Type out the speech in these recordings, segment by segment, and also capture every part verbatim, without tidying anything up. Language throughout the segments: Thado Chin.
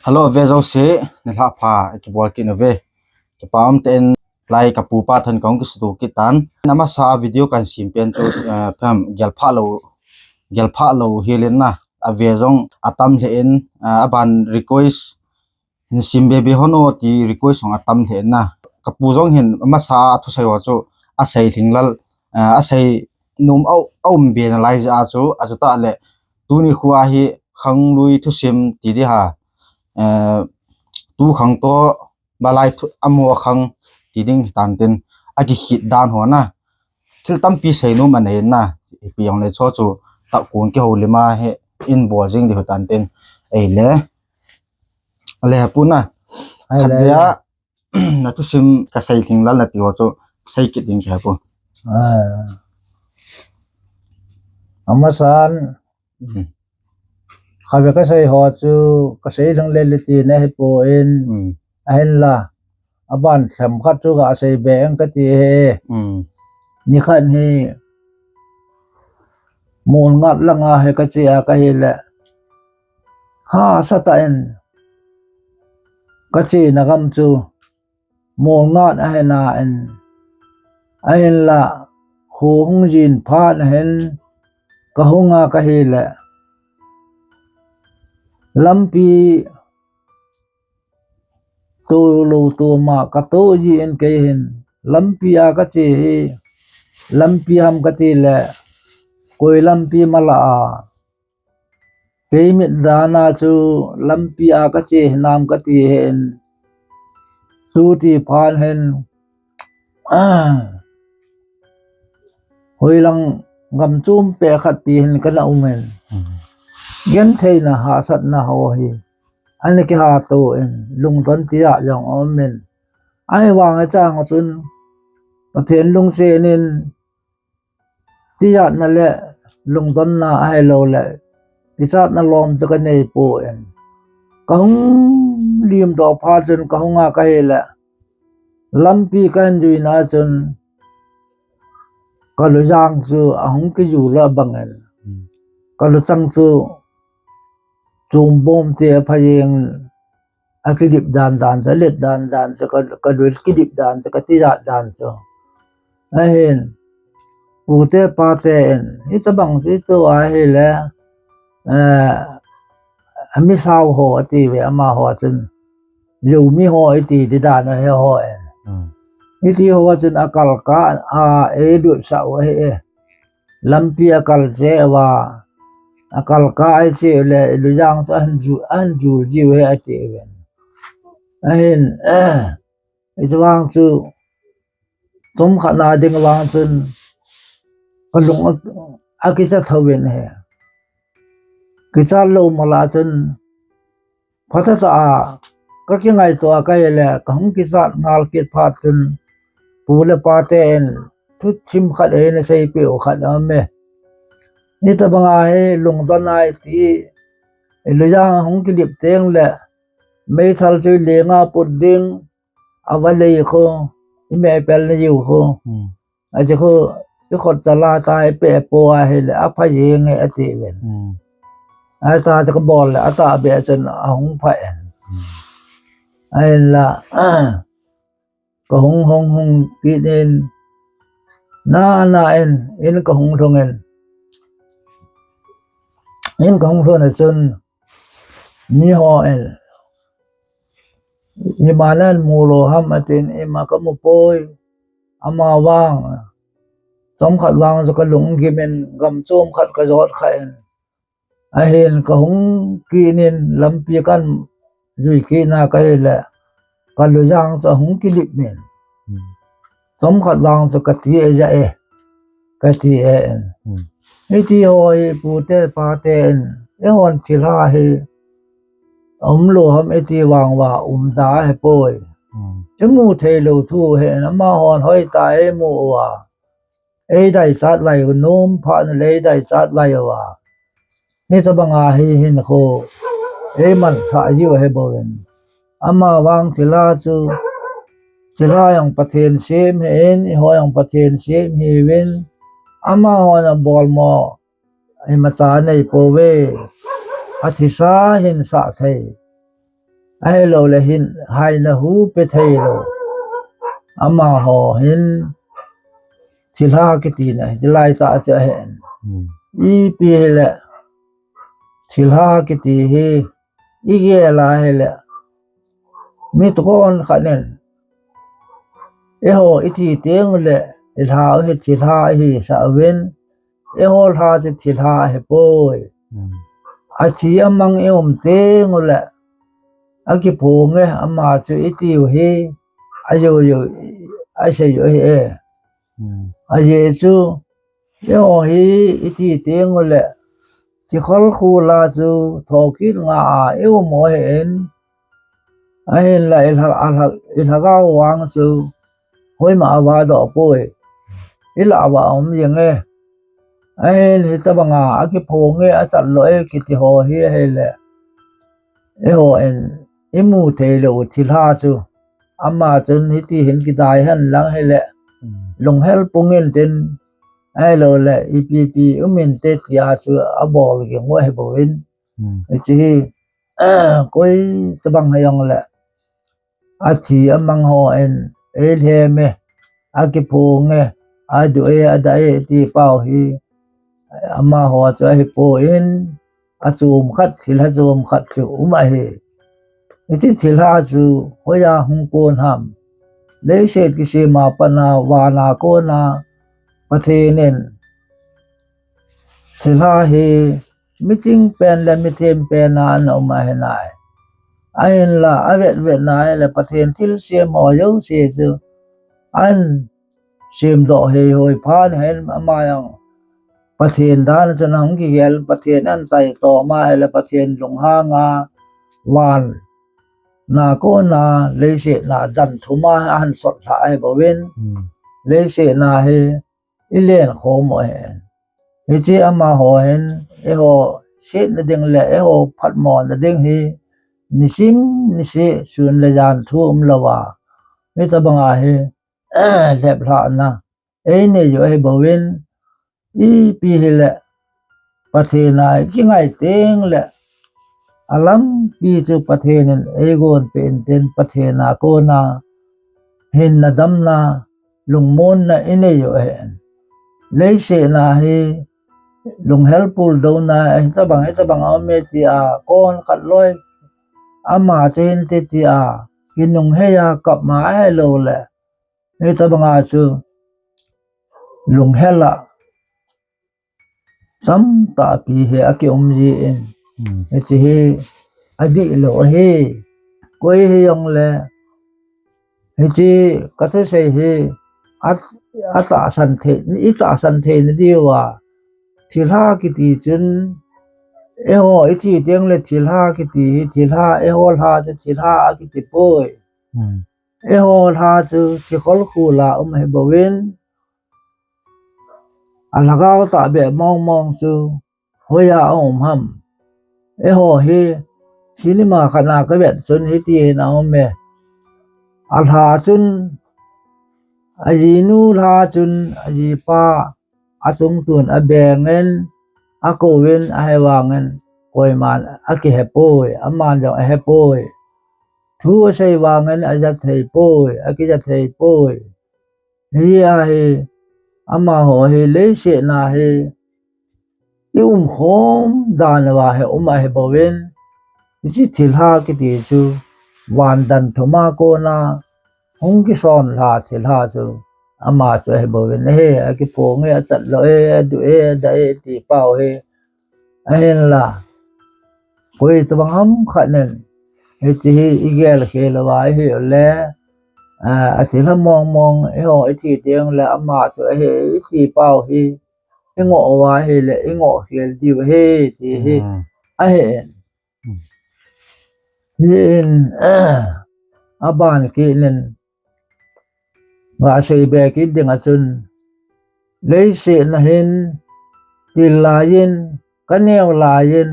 Hello, ve jouse, nilhah pha, kibol kit uve. Kipa um tah in, lai ka pu pa than kahung kisuto kit tan. Amasa a video kahin sem pen chu, eh, phem, gel phah lou, gel phah lou hel in na. Ave jong atam lheh in, eh, aban request, hin sem be be hon o ti request jong atam lheh in na. Ka pu jong hin amasa a thusei ho chu asei lhinglel, eh, asei nom a, a um be nalai jeh a chu, achutah le tuni khu a hi khanglui thusim ti di ha. Eh, tu khang toh, balai thu, amaho khang ti ding hitan tin, akikhit dan ho na. Thil tampi seinom anei na. Ipi jong le chu chu, tah kon kihoulim a hi, in bol jing di hitan tin. Ei le. Ale ha pu na. Ai le. Khatvei a, na thusim ka sei lhinglel na ti ho chu, sei kit ding ka pu. Ah. Amasan, Hmm. Khatvei ka sei ho chu, ka sei lhinglel le ti na hi poi. Hmm. Ahinla, aban themkhat chu ka sei be eng kati hi. Hmm. Nikhat hi, Molngat langa hi ka che a ka hi le, hahsa tah in ka chena gam chu, Molngat ahi na in, ahinla, kho hung jin phat na hin, ka hung a ka hi le, lampi to lou to ma ka to ji in kei hin, lampi a ka che hi, lampi ham ka ti le, koi lampi mala a. Kei mit dan a chu lampi a ka che hinam ka ti hin, chuti phat hin, ah, hoilang gam chom peh khat pi hin ka na um in. Hmm. Gentheina hahsatna ho hi, ana kiha to in, lungdon tia jong um in. Ahivang a chang chun, Pathen lungset in, tijatna le lungdonna ahilou le, kichatna lom chu ka nei poi. Ka hung lim doh phat chun ka hung a ka hi le, lampi ka hin jui na chun, ka lujang chu ahung kijul a bang in. Hmm. Ka luchang chu chumbom te a phajeng a kidip dan dan chu, a let dan dan chu, ka, ka lul kidip dan chu, ka tijat dan chu. Ahin, pute pate in, hitabang chu tu ahi le, eh, a mi sao ho ati ve amaho chun, Zomi ho iti di dan ahi ho in. Hmm. Iti ho chun a kal ka, a, e lut sa u ahi e. Lampi a kal che uva, a kal ka ai che u le, lujang chu ahin ju, ahin jul ji u ahi ati uvin. Ahin, eh, hichu vang chu, chomkhat na ding vang chun, ka lung a, akicha tho uvin ahi. Kichat lou mala chun, phatah a, ka kingaito a ka hi le, ka hung kichat ngal kit phat chun, pu le pate in, thusim khat eina seipeh u khat aum e. Hitabang a hi lungdon a iti, i lujang hung kilip teng le, meithal chu i leng a put ding, a va lei khu, i meh pel na jiu khu. Hmm. Achu khu, i khut chala ta i peh po ahi le, a phajeng e ati uvin. Hmm. Ata chu ka bol le, atahbeh chun ahung pha in. Hmm. Ahinla, ka hung hung hung kit in, na na in, in ka hung lhung in. In ka hung lhun a chun, mi ho in, ima namu lou ham atin, ima ka mu poi, ama vang, chomkhat vang chu ka lunggim in, gam chomkhat ka jot kha in. Ahin ka hung kit in lampi kan jui kit na ka hi le, ka lujang chu ahung kilip in. Hmm. Chomkhat vang chu ka ti e ja e. Ka ti e in. Hmm. Hiti ho hi pute pate in. Eihon thilha hi. Umlou ham iti vang uva um da hi poi. Hmm. Imu thei lou thu hi in. Amahon hoitah a eimu uva. Ei daichat vai u, nom phat na le ei daichat vai uva. Hitabang a hi hin khu, ei mansah jiu ahi bou in. Ama vang thilha chu, thilha jong Pathen sem hi in, eiho jong Pathen sem hi uvin. Amahon abol mo, imacha nei pouve. Athisa hin sah thei. Ahilou le hin haina hu pe thei lou. Amaho hin thilha kiti na hi, thilha ta chu ahen. Hmm. Ipi hile, thilha kiti hi, igel a hile, mi tukon khat nen, eiho iti teng le, ilha hi thilha hi sa uvin, eiho lha chu thilha hi poi. Hmm. Athi amang i um teng le, akiphong e, ama chu itiu hi, ayo yo, asei yo hi e. Hmm. Ajeh chu, eiho hi iti teng le, kikhol khula chu thokit nga a i um u ahin, ahinla ilha, ilha, ilhagao vang chu hoima ava doh poi. Ilah uva um jeng e. Ahin hitabanga akiphong e, achat lou e kiti ho hi ahile, eiho in imu thei lou thilha chu, ama chun hiti hin kidai hen lang hile, hmm, lunghel pung intin, ahilou le ipi pi um inte tia chu abol jeng u ahi bouvin. Hmm. Hiche hi, koi tabang hijong le, athi amang hon eilhem e, akiphong e, adu e, ada e ti pau hi, amaho chu ahi poi, achom khat, thilha chom khat chu um ahi. Hiche thilha chu hoiya hung kon ham? Leiset kisem a pat a, van a kona Pathen in thilha hi miching pen le mithem pen a ana um ahi nai. Ahinla, avet vet na hile Pathen thilsem ho jouse chu ahin sem doh hei hoi phat in, ama jong Pathen dan a chun ahung kigel, Pathen ahin taitom a hile Pathen lunghang a, van a kona leiset a dan thum a ahin sot lha ahi bouvin. Hmm. Leiset a hi ilen khom u ahi. Hiche amaho hin eiho setna ding le eiho phatmona ding hi nisim niseh sun le jan thu umlou a, hitabanga hi lheplhahna einei u ahi bouvin, ipi hile Pathen a ikingai teng le, alampi chu Pathen in eigon peh intin, Pathen a kona hinna damna, lungmonna inei u ahi. Leiset a hi lunghel puldouna, hitabang, hitabang a um e tia, kon khat loi, ama chu hinte tia kinunghei a kap ma ahilou le, hitabanga chu lunghel a tamtah pi hi akium jin. Hmm. Hiche hi adihlou ahi. Koi hijong le, hiche kathusei hi a, atahsan thei, itahsan theina diuva, thilha kiti chun, eiho iti teng le thilha kiti hi, thilha, eiho lha chu thilha akiti poi. Hmm. Eiho lha chu kikhol khula um ahi bouvin, alhagao tahbeh mong mong chu hoiya aum ham? Eiho hi cinema khat a kavet chun hiti hin aum e. Alha chun, ajinu lha chun, ajipa atungtun abengin, akouvin, ahivangin koiman akihe poi, aman jong ahe poi. Thu asei vangin aja thei poi, akija thei poi. Hijeh a hi, amaho hi leiset a hi iumkhom dan uva hi um ahi bouvin, hiche thilha kiti chu van dan thum a kona hung kisonlha thilha chu ama chu ahi bouvin ahi. Akiphong e, achat lou e, adu e, ada e ti pau hi, ahinla, koi tabang ham khat nen hiche hi igel khel uva ahile, a, athilha mong mong eiho iti teng le ama chu ahi iti pau hi ingoh uva ahile ingoh khel diu ahi ti hi, hmm, ahi. Hmm. Hijeh in, aban kit nin, gasei be kit ding a chun, leiset a hin til laiyin, kaneo laiyin,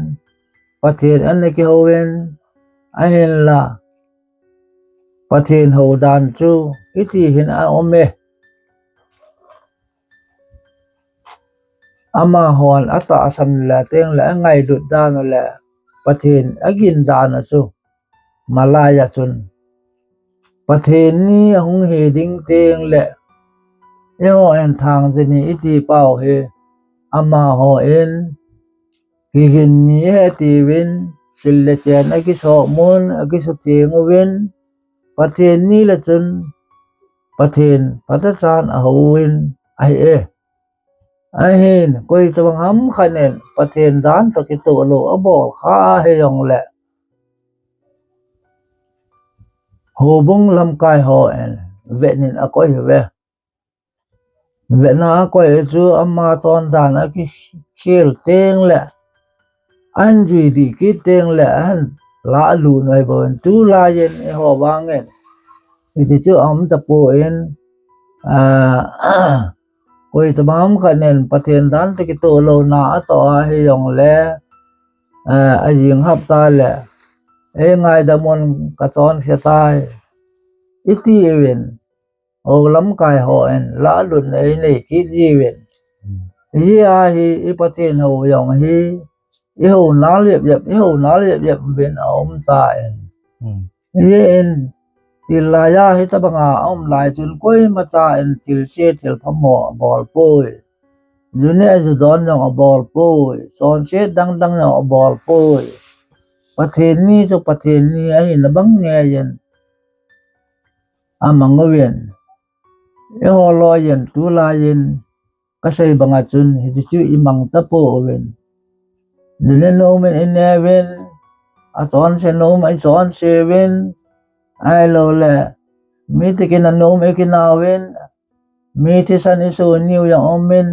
Pathen ana kihouvin, ahinla, Pathen hou dan chu hiti hin aum e. Amahon atahsan le teng le angailut dan le Pathen agin dan a chu malai a chun Pathen ni ahung hi ding teng le, eiho in thangjeni iti pau hi, amaho in, kigin ni ahi tiuvin, sil le chen akisoh mun, akisutheng uvin, Pathen ni le chun, Pathen phatechan ahou in ahi e. Ahin, koi tabang ham khat in, Pathen dan toh kitoh lou abol kha ahi jongle, houbung lamkai ho in, vet in akoi uve. Vetna akoi chu ama chondan akikhel teng le, ahin jui dih kit teng le, ahin lah lut u ahi bou in, tulai in eiho vang in, hiti chu aum tapon, ah, koi tabang ham khat in Pathen dan toh kitoh louna atoh ahi jongle, ah, ajing hapta le, ei ngaidam un, kachonse tai, iti uvin, hou lamkai ho in lah lutna einei kit jiuvin. Hmm. Hijeh a hi i Pathen hou jong hi, ihou nal jep jep, ihou nal jep jep uvin aum tan. Hmm. Hijeh in, til laiya hitabang a aum lai chun koima cha in thilse thilphamo abol poi. Ju neh ju don jong abol poi. Chonset dang dang jong abol poi. Pathen ni chu Pathen ni ahina bang ngeiyin amang uvin. Eiho loi in, tulai in, kasei banga chun, hiti chu imang tapouvin. Ju neh nom in ineh uvin, achonse nom in ichonse uvin, ahilou le, mi ti kinah nom in ikinah uvin, mi thisan isuni u jong um in,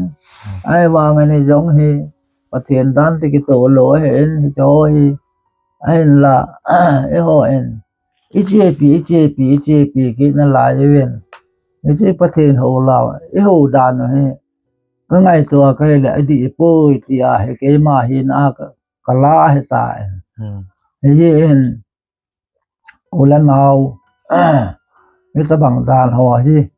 ahivangin hijong hi, Pathen dan toh kitoh lou ahin, hiche ho hi, ahinla, eiho in, ichepi, ichepi, ichepi kit nalai uvin. Hiche Pathen hou lou, ihou dan u hi, kangaito a kahile adih poi tia hi keima hina a ka, kala ahitan. Hmm. Hijeh in, u le nao, hitabang dan ho hi,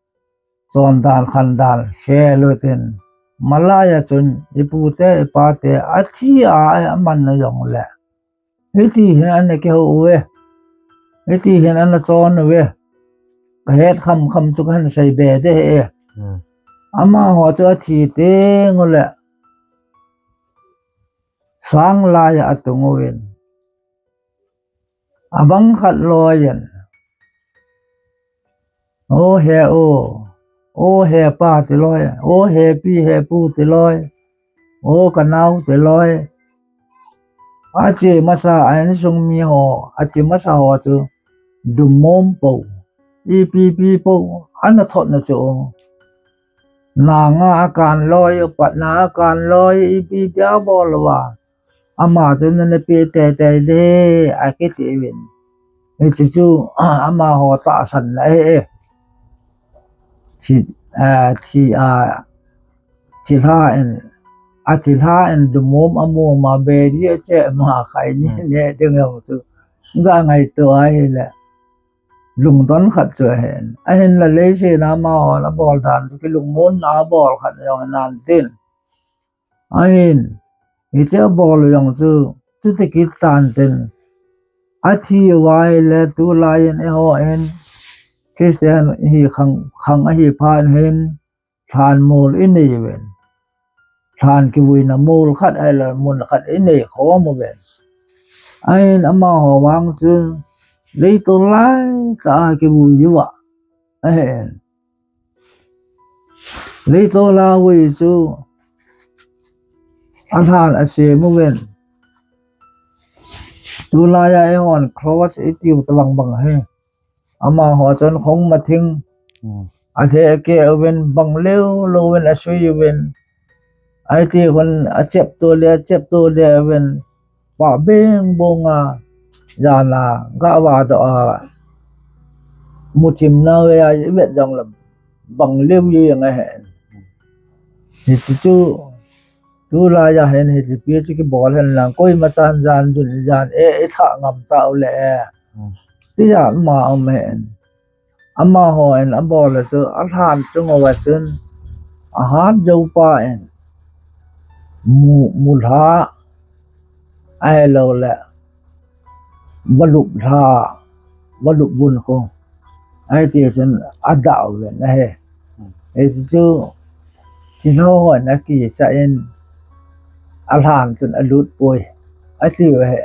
chondan khandan khel utin, malai a chun ipute ipate athi a aman u jongle, hiti hin ana kihou uve, hiti hin ana chon uve, kahet kham kham chu kahin sei be de e. Hmm. Amaho chu athi teng ule, sang laiya atung uvin, abang khat loi in, o he o, o hepa ti loi, o hepi hepu ti loi, o kanao ti loi, ache masa a insung mi ho, ache masa ho chu dumom pou, ipi pi pou ana thotna chu, nanga akan loi, patna akan loi, ipi pi abol uva, ama chun ana pe teitei de, akiti uvin. Hiche chu amaho tahsanna ahi e. Thi, ah, thi, ah, thilha in, athilha in dumom amom a, beri ache ma, khaini neh ding jong chu kangaito ahile, lungdon khat chu ahin. Ahinla leiset a amahon abol dan chu kilungmonna abol khat jong hinantin, ahin, hiche abol jong chu, chuti kit tantin, athi uva ahile tulai in eihon Christian hi khang, khang ahi phat hin, lhan mol inei uvin, lhan kivuina mol khat ahile mun khat inei khom uvin. Ahin amaho vang chu leitol laitah a kivui uva ahin, leitol a vui chu alhan asem uvin. Tulai a eihon cross itiu tabang bang hi, amaho chun khongma thing, hmm, alheh keh uvin, bang leu lou uvin asui uvin. Ahiti khun achep to le, achep to le uvin, pah beng bong a, jan a gah vadoh a, muthim nau ve a ivet jongle, bang leu jeng ahin. Hiche chu, tulai a hin hitipi chu kibol hen lang, koima chan jan dun jan e, ithah ngam tau le e, hmm, tia ama um ahin. Amahon abol a chu, alhan chung uva chun, ahat joupa in, mu, mulha, ahilou le, valup lha, valup vun khu. Ahi ti chun adah uvin ahi. Hichu thilha hon akichat in alhan chun alut poi. Ati u ahi.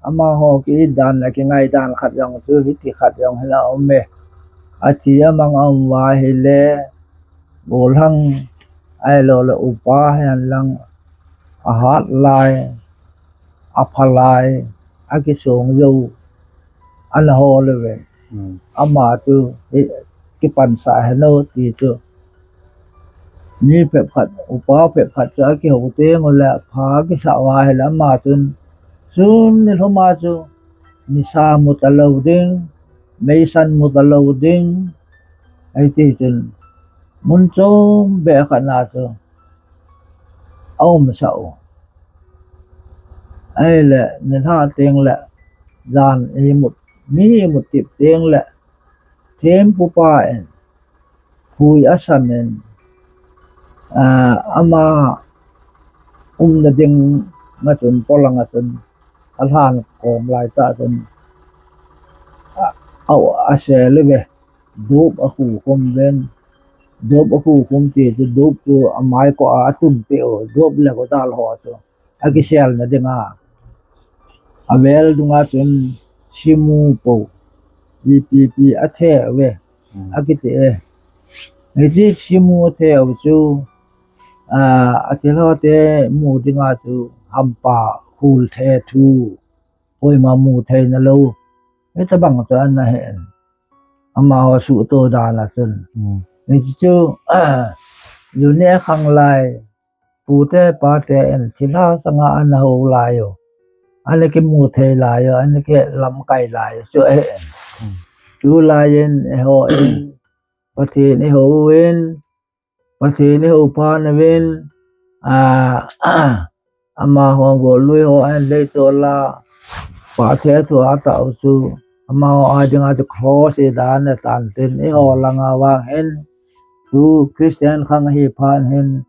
Amaho kidan le kingai dan khat jong chu hiti khat jong hi la um e. Athi amang a um uva ahile, golhang ahilou le upa hihen lang ahat lai, apha lai, akisong jou, ana hol uve. Ama chu kipansah hen o ti chu. Mi phabep khat, upa phabep khat chu akihou teng ule pha kisah uva ahile ama chun sun nilhum a chu nisa mu talou ding, meisan mu talou ding, ahi ti chun mun chom beh khat na chu aumsah u. Ahile nilhah teng le jan imut, mi imut tip teng le thempupa in phui asam in, ama umna ding a chun, polang a chun, alhan kom lai tah chun, a, a, asel uve, dup akhukhum uvin, dup akhukhum ti chu, dup chu amai ko a atunpeh u, dup le godal ho chu akiselna dinga, avel dunga chun simu po, ipi ipi athe uve, akiti e. Hiche simu athe u chu, a, athilha te mu dinga chu hampa khul thethu, koima mu theina lou, hitobang chu ana hen. Amaho suhto dan a chun. Hiche chu, a, june khang lai, pute pate in thilha sanga ana hou lai u, ana kimu thei lai u, ana kilamkai lai u chu ahi. Tulai in eiho in Pathen ihou uvin, Pathen ihou phat uvin, a, amaho golui ho ahin leitol a, phat thethu atah u chu, amaho a dinga chu cross idan atan tin, eiho langa vang hin, tu Christian khang ahi phat hin,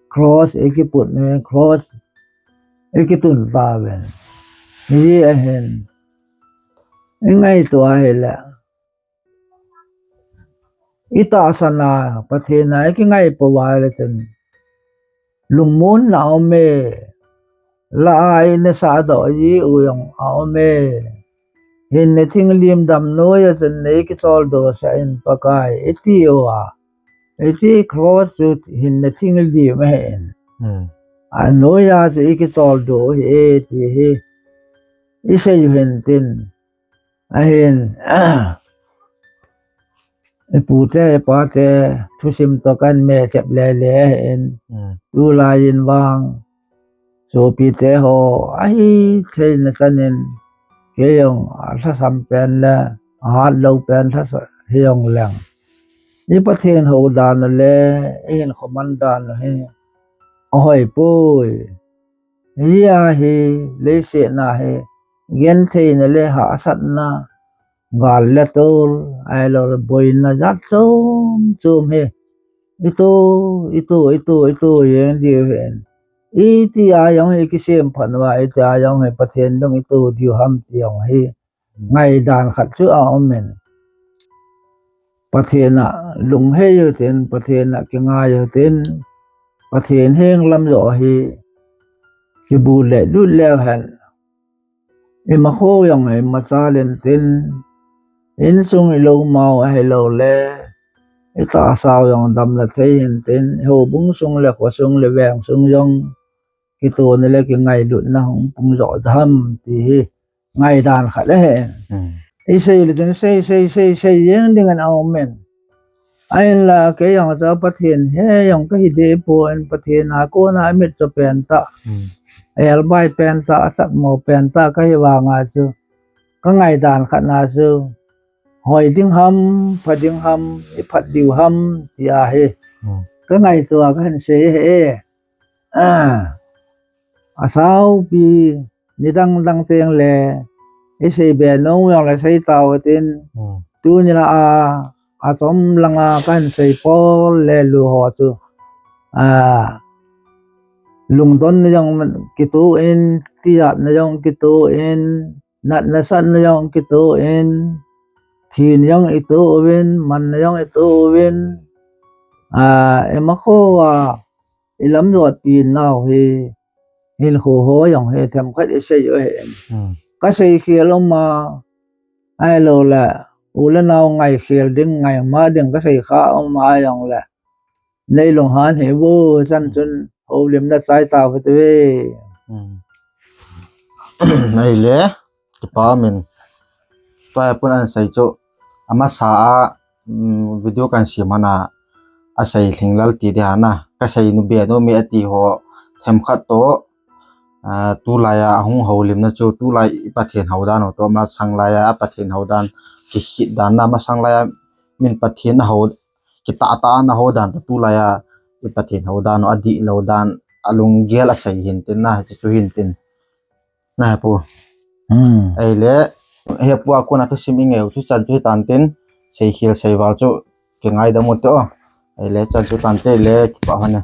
cross ikiput uvin, cross ikitun tauvin. Hiche ahin, ingaito ahile, itahsan a Pathen a ikingai pouva ahile chun, lungmonna aume, lah a inasah doh ji u jong aume. Hinna thinglim damnoi a chun nei kicholdo sah in Pakai, iti uva, hiche cross chu hinna thinglim ahin, anoi a chu ikicholdo u ahi e ti hi isei u hintin. Ahin, ipute ipate thusim toh kahin mehchep lele ahin, tulai in vang sopite ho ahitheina chan in, kei jong alhasam pen le ahatlou pen lhasam hijongleng, i Pathen hou dan u le ihinkho man dan u hi ahoipoi. Hijeh a hi leiset a hi gentheina le hahsatna, gal le tol, ahilouleh boina jat chom chom hi ito, ito, ito, ito jeng diu ahin. Itia jong hi kisem phat uva, itia jong hi Pathen dong ito diu ham ti jong hi ngaidan khat chu aumin. Pathen a lunghei utin, Pathen a kingai utin, Pathen heng lam joh hi kibuleh lut leu hen, imakho jong hi machal intin, insung iloumau ahilouleh itahsau jong damna thei hintin, ihoubung sung le khosung le veng sung jong kitona le kingailutna hung pung joh ding ham ti hi ngaidan khat ahi. Isei le chun sei, sei, sei, sei jeng dingin aumin. Ahinla kei jong chu Pathen he jong kahi deh pon, Pathen a kona amitcho pen tah, aelbai pen tah, asatmo pen tah kahi vanga chu kangaidan khatna chu hoi ding ham, pha ding ham, iphat diu ham ti ahi. Kangaito a kahin sei ahi. Asaupi nidang dang tengle isei be nom jongle sei tautin, tuni lah a atom langa kahin sei pol le lu ho chu, lungdonna jong kitoh in, tijatna jong kitoh in, natna satna jong kitoh in, thin jong itoh uvin, manna jong itoh uvin, a, ima kho a, ilam jotpi nau hi, hinkho ho jong hi themkhat isei u ahi. Hmm. Kasei khel um a, ahilou le, u le nau ngaikhel ding, ngaima ding kasei kha um a jong le, nei lunghan hi vo, chan chun houlimna chai tau hite ve. Hmm. Ahile, kipa min. Tua pun an sei chu, amasa a, um, video kan siam ana, asei lhinglel ti ding ahi na. Kasei nu be nu mi ati ho, themkhat toh, a, tulai a, ahung houlimna chu, tulai i Pathen hou dan u toh, masang lai a, Pathen hou dan, kikhit dan na, masang lai a, min Pathen a hou, kitah tah a na hou dan, tulai a, i Pathen hou dan u, adihlou dan, alunggel asei hin tin na, hiche chu hin tin. Na he pu. Hmm. Ahile, he pu a kona thusim i ngeh u chu chan chu tan tin, seikhel seival chu, kingaidam u te o. Ahile, chan chu tan te le, kipa hon e.